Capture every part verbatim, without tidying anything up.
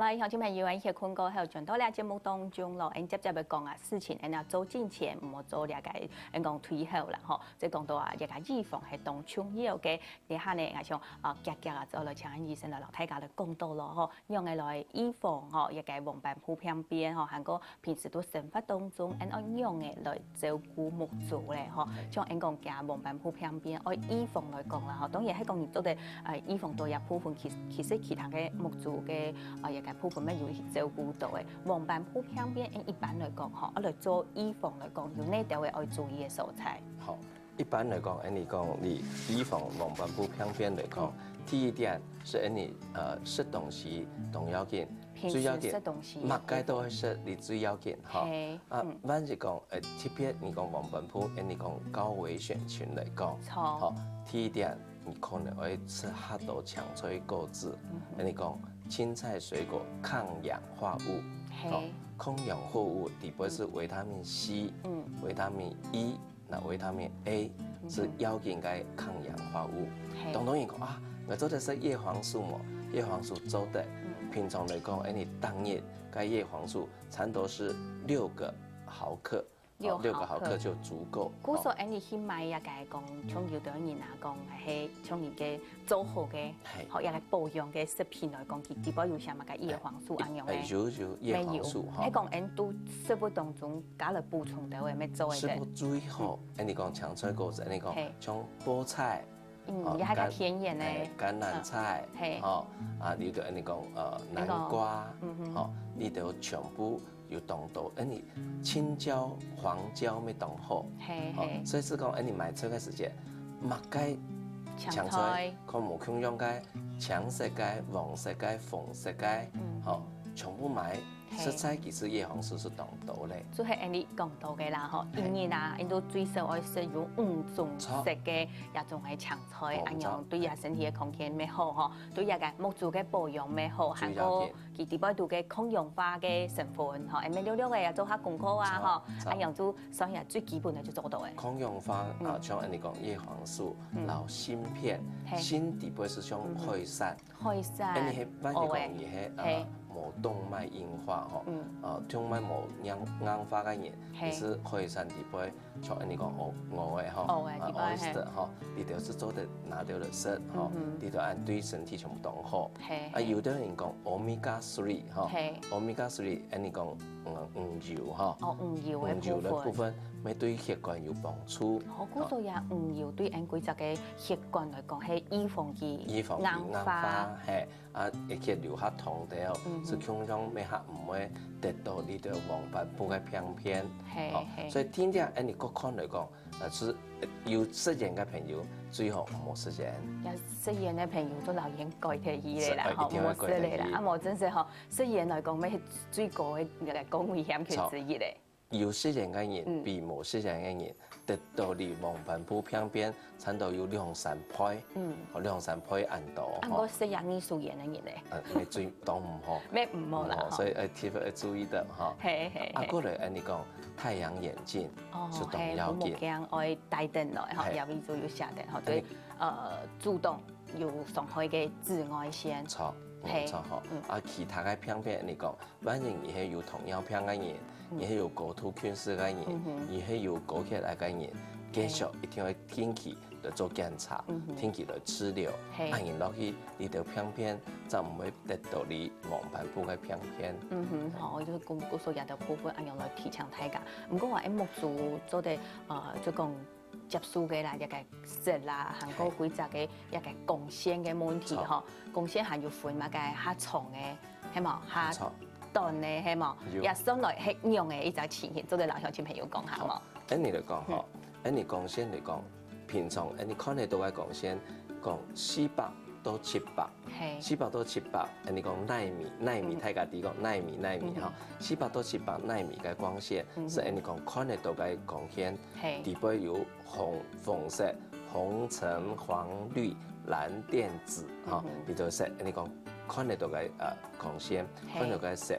來，鄉親朋友，𠊎歇睏過後，轉到這節目當中咯，𠊎接接來講啊，事情，𠊎做進前，毋好做這個，𠊎講退後啦，吼。這講到啊，這個預防係當重要个。這下呢，𠊎想啊，遽遽啊，就來請醫生來摎大家來講到咯，吼，仰仔來預防吼，這個黃斑部病變吼，還過平時都生活當中，𠊎愛仰仔來照顧目珠咧，吼，像𠊎講，這黃斑部病變，愛預防來講啦，吼，當然係講你做得，呃，預防到這部分，其，其實其他个目珠个，呃，這個部分乜有去照顧到个。黃斑部病變，一般來講，吼，愛來做預防來講，有哪兜个愛注意个所在？好，一般來講，恁呢講，你預防黃斑部病變來講，第一點係恁呢，呃，食東西當要緊，平時最要緊，食東西，麼个都愛食，你最要緊，吼。係，啊，嗯。還係講，呃，特別你講黃斑部，恁呢講高危險群來講，著。吼，第一點，你可能愛食較多青菜果子，嗯哼。恁呢講青菜水果抗氧化物，係。吼，抗氧化物底背係維他命C，嗯。維他命E， 該維他命A係要緊个抗氧化物。係。當多人講啊，𠊎做得食葉黃素無？葉黃素做得。嗯。平常來講，恁呢當日个葉黃素差毋多係六個毫克，六，哦，六個毫克就足夠。故所，哦。恁呢去買這個講，像有兜人啊講，係像人个 做好个，係。吼，也來保養个食品來講，佢底背有寫麼个葉黃素恁樣个？哎，有，有，葉黃素，吼。係講，𠊎都食物當中加了補充个話，乜做得。食物最好，嗯。恁呢講青菜果子，恁呢講，係。像菠菜，嗯，哦，也還較天然个。哎，橄欖菜，嗯，係。吼，啊，你就恁呢講，呃，恁講，南瓜，嗯哼。吼，你就全部 有當多，恁呢青椒、黃椒乜當好。係，吼，係。所以係講，恁呢買菜个時節，麼个青菜，青菜。看無共樣个，青色个、黃色个、紅色个，嗯。吼，全部買，係。實在其實葉黃素係當多咧。就係恁呢講到个啦，吼，係。一日啊，𠊎都最少愛食有五種色个，著。這種个青菜，無錯。恁樣對這身體个康健乜好，吼，對這個目珠个保養乜好，還過 佢底背肚个抗氧化个成分，吼，𠊎兜略略仔也做下功課啊，著，吼，著。恁樣就算係最基本个就做到个。抗氧化，嗯。啊，像恁呢講葉黃素，嗯。摎鋅片，係。鋅底背係像海產。嗯哼。海產。恁呢係，萬一講你係，哦，喂。呃，係。無動脈硬化，吼，嗯。呃，動脈無硬，硬化个人，係。你係海產底背 像恁呢講，蚵，蚵仔吼，蚵仔，啊，底背，oyster，係。吼，你就係做得拿兜來食，吼，嗯哼。你就恁對身體全部當好。係，啊，係。有兜人講omega three，吼，係。Omega three，恁呢講，嗯，魚油，吼。哦，魚油个部分。魚油个部分，乜對血管有幫助。哦，故所以啊，魚油對𠊎兜歸隻个血管來講，係預防佢硬化。預防佢硬化，係。 啊，而且流下糖了，嗯哼。係共樣乜較毋會得到你个黃斑部个病變。係，吼，係。所以天天恁呢各看來講，呃，係有食菸个朋友最好毋好食菸。也食菸个朋友就摎菸戒忒去咧啦，係，吼，一定愛戒忒去。毋好食咧啦。啊，無真係吼，食菸來講，乜係最高个那個高危險群之一咧。著。 有食菸个人，嗯。比無食菸个人，得到你黃斑部病變，差毋多有兩三倍，嗯。哦，兩三倍恁多，啊，吼。毋過食這二手菸个人咧？呃，乜最當毋好。乜毋好啦，吼。毋好，所以，呃，特別愛注意个，吼。係，係，啊，係。過來，恁呢講，太陽眼鏡，哦，係，係當要緊。護目鏡愛戴等來，吼，係。也為主有寫等，吼，對，恁呢呃，阻擋有傷害个紫外線。著，嗯，係。著，吼。嗯。啊，其他个病變，恁呢講， 萬一你係有糖尿病个人，嗯。你係有高度近視个人，嗯哼。你係有高血壓个人，係。繼續一定愛定期來做檢查，嗯哼。定期來治療，係。恁樣落去，你个病變正毋會得到你黃斑部个病變。嗯哼，好，就係故，故所以个部分，恁樣來提醒大家。毋過𠊎目珠做得，呃，就講接受个啦，這個色啦，還過，係。歸隻个這個光線个問題，著。吼，光線還有分麼个較長个， 係無？較，無錯。短个，係無？有。也算來係仰仔一隻情形，做得摎鄉親朋友講下，好無？恁呢來講吼，嗯。恁呢光線來講，平常恁呢看得到个光線，講四百到七百，係。四百到七百，恁呢講奈米，奈米，嗯。大家知講奈米，奈米，嗯。吼，四百到七百奈米个光線，嗯。係恁呢講看得到个光線，係。底背有 紅，紅色，紅、橙、黃、綠、藍、靛、紫，吼，嗯哼。你就係，你講看得到个，呃，光線，係。看得到个色。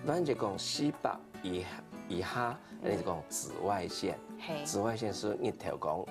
咱就講四百以，以下，嗯。你就講紫外線。係。紫外線係日頭光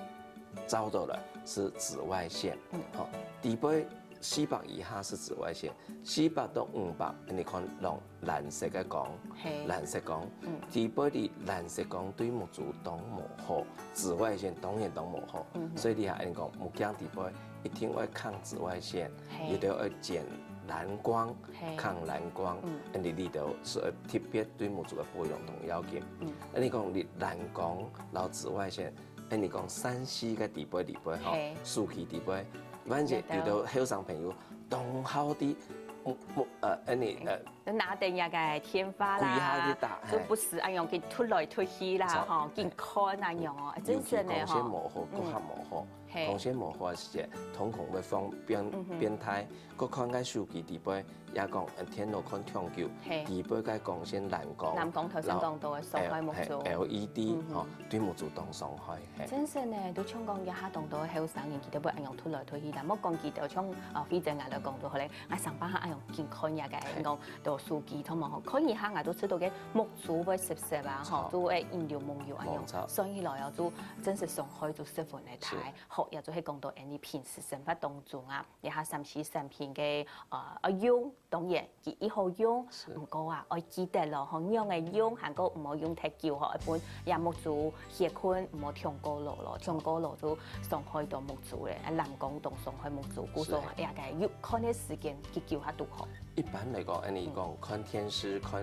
照到了，係紫外線。嗯。吼，底背四百以下係紫外線，四百到五百，你看藍，藍色个光，嘿藍色光嗯，底背个藍色光對目珠當無好，紫外線當然當無好，嗯哼所以你還講目鏡底背一定愛囥紫外線，嘿有兜愛剪藍光嘿，囥藍光嗯，你裡頭係愛特別對目珠个保養當要緊。嗯你講你藍光摎紫外線，你講三C个底背底背吼嘿，手機底背，反正有兜後生朋友當好的，目目呃，你呃。就拿等那个電話跪下啦去打，就不時恁樣去突來突去啦，嘿吼，緊看恁樣哦，哎真正的尤其光線吼，無好，嗯閣較無好。嘿光線無好个時節，瞳孔會放變嗯哼變態，閣看个手機底背，也講呃電腦看長久嘿，底背个光線藍光，藍光頭先講到个傷害目珠然後LED 嗯哼吼，對目珠當傷害，嘿。真正呢，都像講一下當多後生人，佢兜會恁樣突來突去啦。莫講佢兜像啊，慧珍啊來講就好咧，𠊎上班下恁樣緊看一下个，講到手機，同埋吼，看一下𠊎都知道个目珠會溼溼啊，吼，錯都會眼流目油恁樣，無錯所以來哦，就真實傷害就十分个大是。好，也就係講到𠊎等平時生活當中啊，一下三C產品个呃愛用，當然佢一好用，是毋過啊，愛記得咯，吼，仰仔用，還過毋好用忒久吼，一般也目珠血困，毋好忒過勞咯，忒過勞就傷害到目珠咧，啊藍光當傷害目珠，故所是也該有看个時間去久下拄好。一般來講，恁你講看電視、看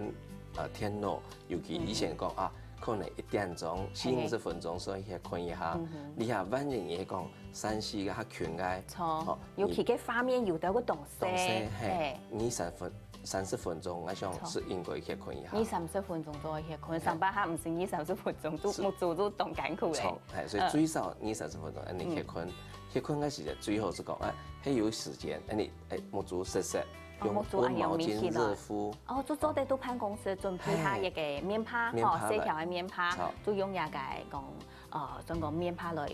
呃電腦，尤其以前講啊，可能一點鐘、四五十分鐘，所以歇睏一下。你下萬一你講三四个較近个，錯哦，尤其个畫面有得个動當時勢，嘿，二三分、三十分鐘，我想是應該歇睏一下。二三十分鐘就會歇睏，上班下毋使二三十分鐘，就目珠就當艱苦咧。錯，嘿，所以最少二三十分鐘，恁你歇睏，歇睏个時間最好係講，哎，還有時間，恁你哎目珠溼溼，用目珠溫毛巾恁樣抿起來熱敷。哦，就做得到辦公室準備下一个面帕，面帕吼，細條个面帕好，就用一个講，呃，算講面帕來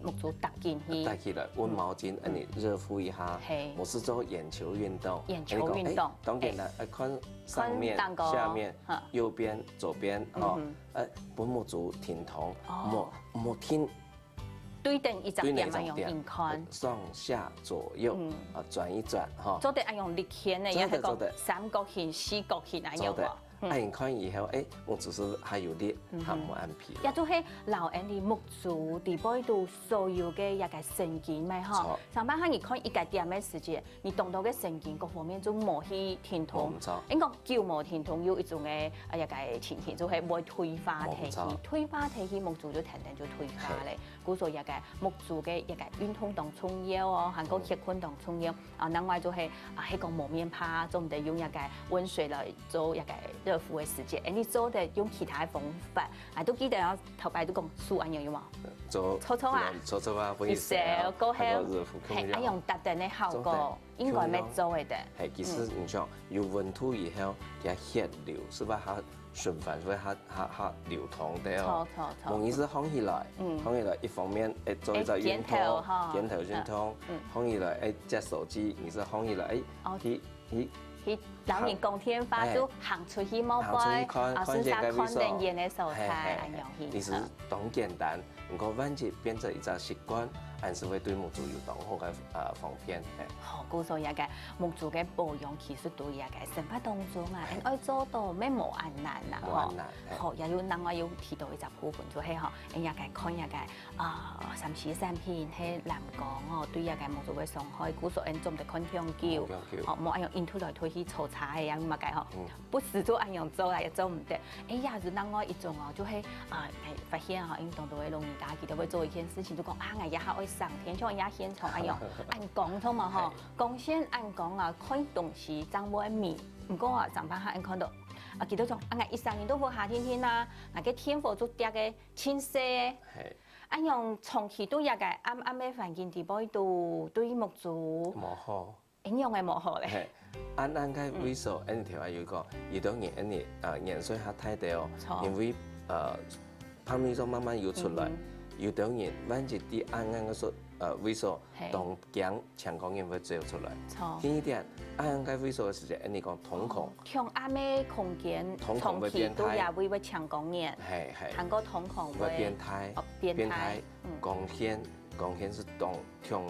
目珠搭緊去。戴起來，溫毛巾，恁你熱敷一下嘿，我是做眼球運動，眼球運動哎，當然了，哎，看上面、看頂高下面哈、右邊、左邊，哦嗯，哎，分目珠停動，哦莫莫停，對等一隻對哪點啊，用種點眼看，上下左右嗯啊，轉一轉哈，做得愛用力圈呢，做得也係講做得三角形、四角形恁樣做得哦。。恁看以後，哎，目珠係還有力，還無恁疲勞。也就係老人的目珠底背肚所有个一个神經咩吼錯，上班下你看一个點个時間，你動到个神經各方面就無去停動無錯。應該久無停動，有一種个啊一个情形就係會退化退去無錯，退化退去目珠就天天就退化咧。故所一个目珠个一个運動當重要哦，還過歇睏當重要。啊，另外就係啊，係講無面帕，做毋得用一个溫水來做一个熱敷个時間，哎，你做得用其他个方法。啊，都記得哦，頭擺都講手恁樣有無？搓搓搓啊搓搓啊，不一手過後，還有熱敷嘿，啊，用搭等个效果，應該乜做得的。嘿，其實你想有溫度以後，佢血流係不是較循環，係不是較較較流通的哦？錯錯錯無疑係䟘起來，嗯䟘起來一方面，哎，做一隻哎肩頭運動哈，肩頭運動嗯，䟘起來，哎，接手機，你係䟘起來，哎哦，去去去老人講電話，哎就行出去摸摸，行出去看啊，看見該位所順續看等煙个所在，嘿嘿恁樣去。其實當簡單，毋過萬一變成一隻習慣，還係會對目珠有當好个呃方便。嘿。好，故所這个目珠个保養，其實對這个生活當中啊，恁愛做到，乜無恁難啦，無恁難嘿好，也有另外有提到一隻部分，就係吼，恁這个看這个啊，三C產品，係藍光吼，對這个目珠个傷害，故所恁做毋得看長久。看長久吼，莫恁樣一直來一直去坐車个，也有麼个吼，嗯不時做恁樣做啊，也做毋得。哎呀，就另外一種哦，就係啊，哎，發現吼，因為當多个老人家，佢兜會做一件事情，就講啊，𠊎這下愛省電，像這現場恁樣，暗光，著無吼？光線暗光啊，看東西正會明。毋過啊，上班下恁看到啊，佢兜講啊，𠊎一生人都無下定定啊，𠊎个電火就跌个盡細个。嘿，恁樣長期對這个暗暗个環境底背肚，對目珠無好。影響會無好咧。嘿，暗暗个位所，恁頭下有講，有兜人恁啊年歲較大个哦著，因為呃，白內障慢慢有出來嗯，有兜人萬一在暗暗个所呃位所嘿，當驚青光眼會走出來。著。第二點，暗暗个位所个時間，恁講瞳孔，像暗个空間，瞳孔會長期都也會會青光眼，嘿嘿，還過瞳孔會變態，哦變態變態，嗯光線光線係當強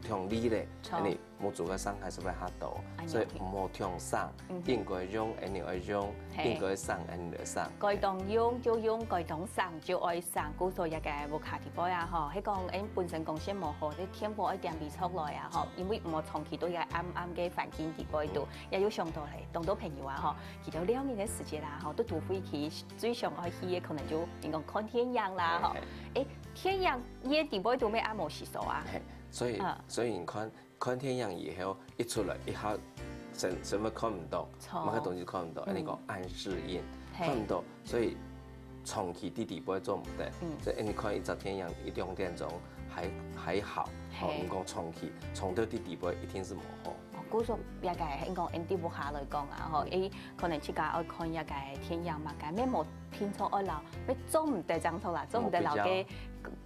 強烈个，著恁目珠个傷害係會較多，所以毋好忒省，應該用恁樣愛用，應該省恁樣愛省。該當用就用，該當省就愛省，故所這个屋下底背啊吼，係講𠊎本身光線無好，這電波愛點微弱來啊吼，因為毋好長期在這暗暗个環境底背肚，也有想到咧，當多朋友啊吼，佢兜尞日个時節啦吼，都都會去最想愛去个可能就人講看電影啦吼，誒，電影院底背肚乜也無洗手啊。所以所以你看。 看電影以後一出來，一下身身份看毋到，麼个東西看毋到，恁樣講暗視眼，看毋到，所以長期在底背做毋得。所以你看一隻電影一兩點鐘還還好，吼，你講長期長到在底背一定係無好。故所這个應講𠊎兜屋下來講啊，吼，誒，可能自家愛看這个電影嘛，該乜無 定著愛摎，乜做毋得正著啦，做毋得摎个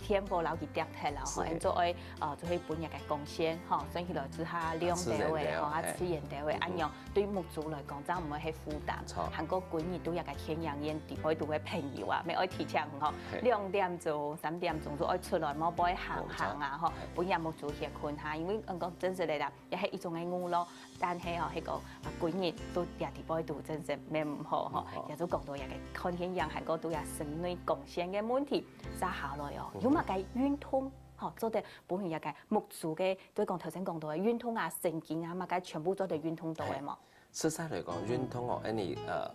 電波摎佢隔忒啦吼，恁做愛呃，就係分這个光線吼，算起來就較亮兜仔吼，較自然兜仔，恁樣對目珠來講，正毋會係負擔。還過歸日在這个電影院底背肚个朋友啊，乜愛提醒吼，兩點鐘、三點鐘就愛出來，莫背行行啊吼，分這目珠歇睏下，因為嗯講真實个啦， 也係一種个娛樂，但係吼，係講啊，歸日都在底背肚，真係蠻毋好吼。也就講到這个看電影，還過都有室內光線个問題。接下來哦，有麼个運動吼，做得保護這个目珠个，就講頭先講到个運動啊、神經啊，麼个全部做得運動到个無？實在來講，運動哦，恁樣呃，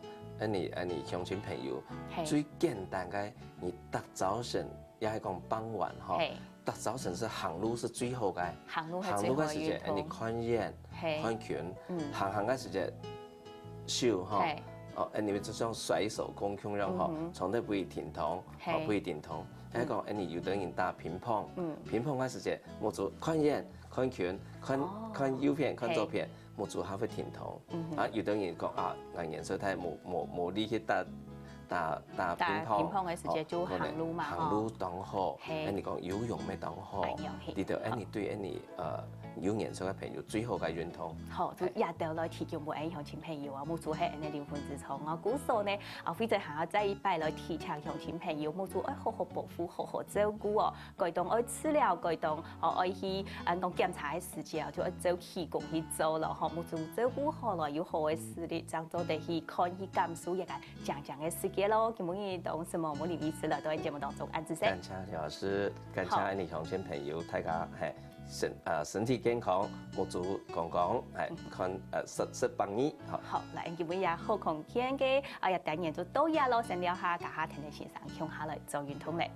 恁樣恁樣鄉親朋友，最簡單个，你逐朝晨，也係講傍晚吼， 逐朝晨係行路係最好个。行路係最好个運動。行路个時節，恁樣看遠、看近，行行个時節，手吼，哦，恁樣就像甩手功共樣吼，從頭背停動，哦，背停動。還講恁樣有兜人打乒乓，乒乓个時節，目珠看遠、看近、看看右片、看左片， 目珠還會停動。啊，有兜人講啊，𠊎年歲大，無無無力去打打打乒乓。打乒乓个時節就行路嘛，吼。行路當好，恁樣講游泳乜當好。恁樣去。對對，恁樣對恁樣呃有年歲个朋友最好个運動。好，就這兜來提供分𠊎鄉親朋友啊，目珠係恁樣靈魂之窗哦。故所呢，啊，非常還愛再一擺來提醒鄉親朋友，目珠愛好好保護，好好照顧哦。 該當愛治療，該當哦愛去啊講檢查个時節哦，就愛照起工去做咯吼，目珠照顧好了，有好个視力，正做得去看、去感受這个靚靚个世界咯。今晡日同沈毛毛林醫師來到節目當中，恁仔細。感謝李老師，感謝𠊎鄉親朋友，大家係身呃身體健康，目珠光光，係看呃食食百二，好。好，來，今晡日好康健个，哎呀，單元就到這咯，先尞下，加下聽聽先生，共下來做運動咧。